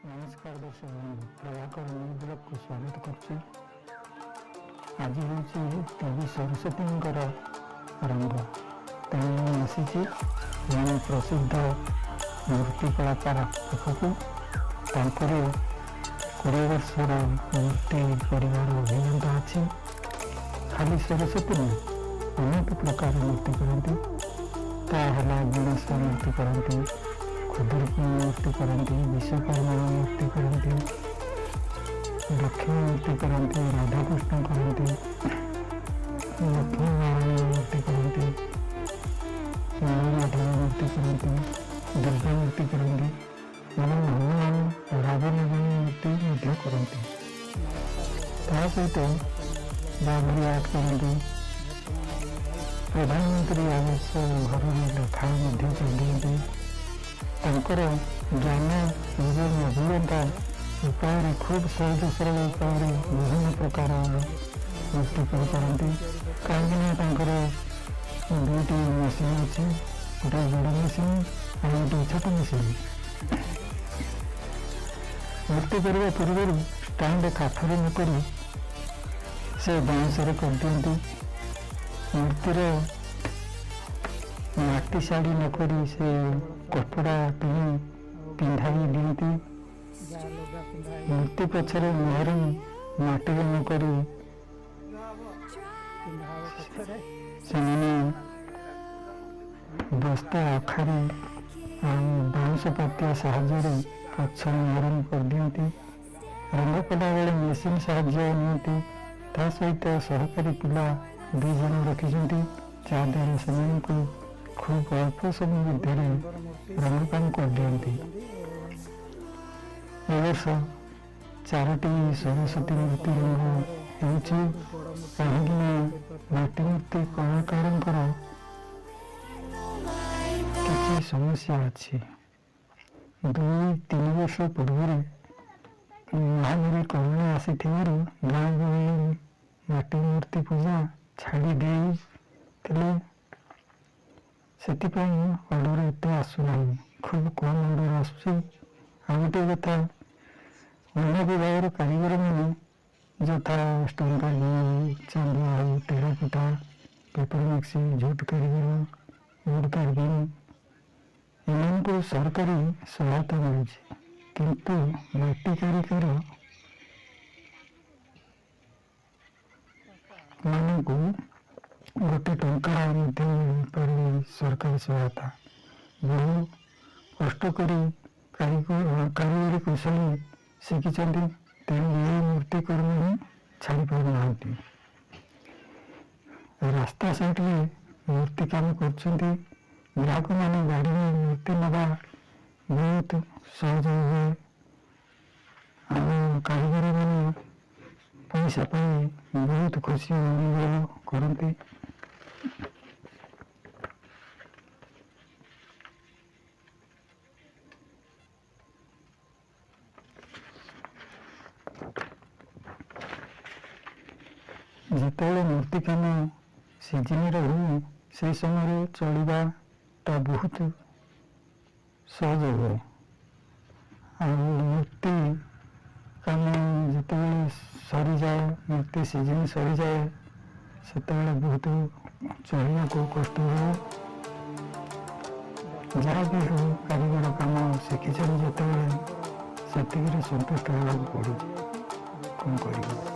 ନମସ୍କାର ଦର୍ଶକ ବନ୍ଧୁ, ପ୍ରଭାକର ନ୍ୟୁଜ୍ ବ୍ଲଗ୍କୁ ସ୍ୱାଗତ କରୁଛି। ଆଜି ହେଉଛି ଦେବୀ ସରସ୍ୱତୀଙ୍କର ରଙ୍ଗ। ତେଣୁ ମୁଁ ଆସିଛି ଜଣେ ପ୍ରସିଦ୍ଧ ମୂର୍ତ୍ତି କଳାକାର ପାଖକୁ। ତାଙ୍କର 20 ବର୍ଷର ମୂର୍ତ୍ତି କରିବାର ଅଭିଜ୍ଞତା ଅଛି। ଖାଲି ସରସ୍ୱତୀ ନୁହେଁ, ଅନେକ ପ୍ରକାର ମୂର୍ତ୍ତି କରନ୍ତି। ତା ହେଲା ଗଣେଶ ମୂର୍ତ୍ତି କରନ୍ତି, ଖୁଦୁରୁକୁଣୀ ମୂର୍ତ୍ତି କରନ୍ତି, ବିଶ୍ୱକର୍ମା ମୂର୍ତ୍ତି କରନ୍ତି, ଲକ୍ଷ୍ମୀ ମୂର୍ତ୍ତି କରନ୍ତି, ରାଧାକୃଷ୍ଣ କରନ୍ତି, ଲକ୍ଷ୍ମୀ ନାରାୟଣ ମୂର୍ତ୍ତି କରନ୍ତି, ନୀଳମାଧବ ମୂର୍ତ୍ତି କରନ୍ତି, ଦୁର୍ଗା ମୂର୍ତ୍ତି କରନ୍ତି ଏବଂ ହନୁମାନ, ରାବଣ ମୂର୍ତ୍ତି ମଧ୍ୟ କରନ୍ତି। ତା ସହିତ ବାବରି ଆର୍ଟ କରନ୍ତି। ପ୍ରଧାନମନ୍ତ୍ରୀ ଆବାସ ଘରର ଲେଖା ମଧ୍ୟ କରିଦିଅନ୍ତି। ତାଙ୍କର ଜ୍ଞାନ ଏବଂ ଅଭିଜ୍ଞତା ଉପାୟରେ ଖୁବ୍ ସହଜ ସରଳ ଉପାୟରେ ବିଭିନ୍ନ ପ୍ରକାର ମୂର୍ତ୍ତି କରିପାରନ୍ତି, କାହିଁକିନା ତାଙ୍କର 2ଟି ମେସିନ୍ ଅଛି, ଗୋଟେ ବଡ଼ ମେସିନ୍ ଆଉ ଗୋଟେ ଛୋଟ ମେସିନ୍। ମୂର୍ତ୍ତି କରିବା ପୂର୍ବରୁ ଷ୍ଟାଣ୍ଡ କାଠରେ ନକରି ସେ ବାଉଁଶରେ କରିଦିଅନ୍ତି। ମୂର୍ତ୍ତିର ମାଟି ଶାଢ଼ୀ ନକରି ସେ କପଡ଼ା କିଣି ପିନ୍ଧାଇ ଦିଅନ୍ତି। ମୂର୍ତ୍ତି ପଛରେ ମହରମ ମାଟିରେ ନକରି ସେମାନେ ବସ୍ତା, ଅଖାରେ ଆଉ ବାଉଁଶ ପାତିଆ ସାହାଯ୍ୟରେ ପଛ ମହରମ କରିଦିଅନ୍ତି। ରଙ୍ଗ କଲାବେଳେ ମେସିନ୍ ସାହାଯ୍ୟ ନିଅନ୍ତି। ତା ସହିତ ସହକାରୀ ପିଲା 2 ଜଣ ରଖିଛନ୍ତି, ଯାହାଦ୍ୱାରା ସେମାନଙ୍କୁ ଖୁବ୍ ଅଳ୍ପ ସମୟ ମଧ୍ୟରେ ରଙ୍ଗ କାମ କରିଦିଅନ୍ତି। ଏ ବର୍ଷ 4ଟି ସରସ୍ୱତୀ ମୂର୍ତ୍ତି ରଙ୍ଗ ହେଉଛି, କାହିଁକିନା ମାଟି ମୂର୍ତ୍ତି କଳାକାରଙ୍କର କିଛି ସମସ୍ୟା ଅଛି। 2-3 ବର୍ଷ ପୂର୍ବରୁ ମହାମାରୀ କରୋନା ଆସିଥିବାରୁ ଗାଁ ଗହଳି ମାଟି ମୂର୍ତ୍ତି ପୂଜା ଛାଡ଼ି ଦେଇଥିଲେ। ସେଥିପାଇଁ ଅର୍ଡ଼ର ଏତେ ଆସୁନାହିଁ, ଖୁବ୍ କମ୍ ଅର୍ଡ଼ର ଆସୁଛି। ଆଉ ଗୋଟିଏ କଥା, ଅନ୍ୟ ବିଭାଗର କାରିଗରମାନେ ଯଥା ଷ୍ଟୋନ୍ କାରିଗର ହେଉ, ଚାନ୍ଦୁଆ ହେଉ, ଟେରାକୋଟା, ପେପର ମିକ୍ସି, ଝୁଟ କାରିଗର, ଉଡ୍ କାର୍ଭିଂ, ଏମାନଙ୍କୁ ସରକାରୀ ସହାୟତା ମିଳୁଛି, କିନ୍ତୁ ମାଟି କାରିଗର ମାନଙ୍କୁ ଗୋଟେ ଟଙ୍କା ମଧ୍ୟ ମିଳିପାରୁନି ସରକାରୀ ସହାୟତା। ବହୁ କଷ୍ଟ କରି କାରିଗରୀ କୌଶଳୀ ଶିଖିଛନ୍ତି, ତେଣୁ ଏହି ମୂର୍ତ୍ତି କର୍ମ ହିଁ ଛାଡ଼ି ପାରୁନାହାନ୍ତି। ରାସ୍ତା ସାଇଡ଼ରେ ମୂର୍ତ୍ତି କାମ କରୁଛନ୍ତି। ଗ୍ରାହକମାନେ ଗାଡ଼ିରେ ମୂର୍ତ୍ତି ନେବା ବହୁତ ସହଜ ହୁଏ, ଆଉ କାରିଗରମାନେ ପଇସା ପାଇ ବହୁତ ଖୁସି ଅନୁଭବ କରନ୍ତି। ଯେତେବେଳେ ମୂର୍ତ୍ତି କାମ ସିଜିନରେ ହୁଏ, ସେହି ସମୟରେ ଚଳିବାଟା ବହୁତ ସହଜ ହୁଏ। ଆଉ ମୂର୍ତ୍ତି କାମ ଯେତେବେଳେ ସରିଯାଏ, ମୂର୍ତ୍ତି ସିଜିନ୍ ସରିଯାଏ, ସେତେବେଳେ ବହୁତ ଚଳିବାକୁ କଷ୍ଟ ହୁଏ। ଯାହା ବି ହେଉ, କାରିଗର କାମ ଶିଖିଛନ୍ତି ଯେତେବେଳେ, ସେତିକିରେ ସନ୍ତୁଷ୍ଟ ହେବାକୁ ପଡ଼ୁଛି। କ'ଣ କରିବ?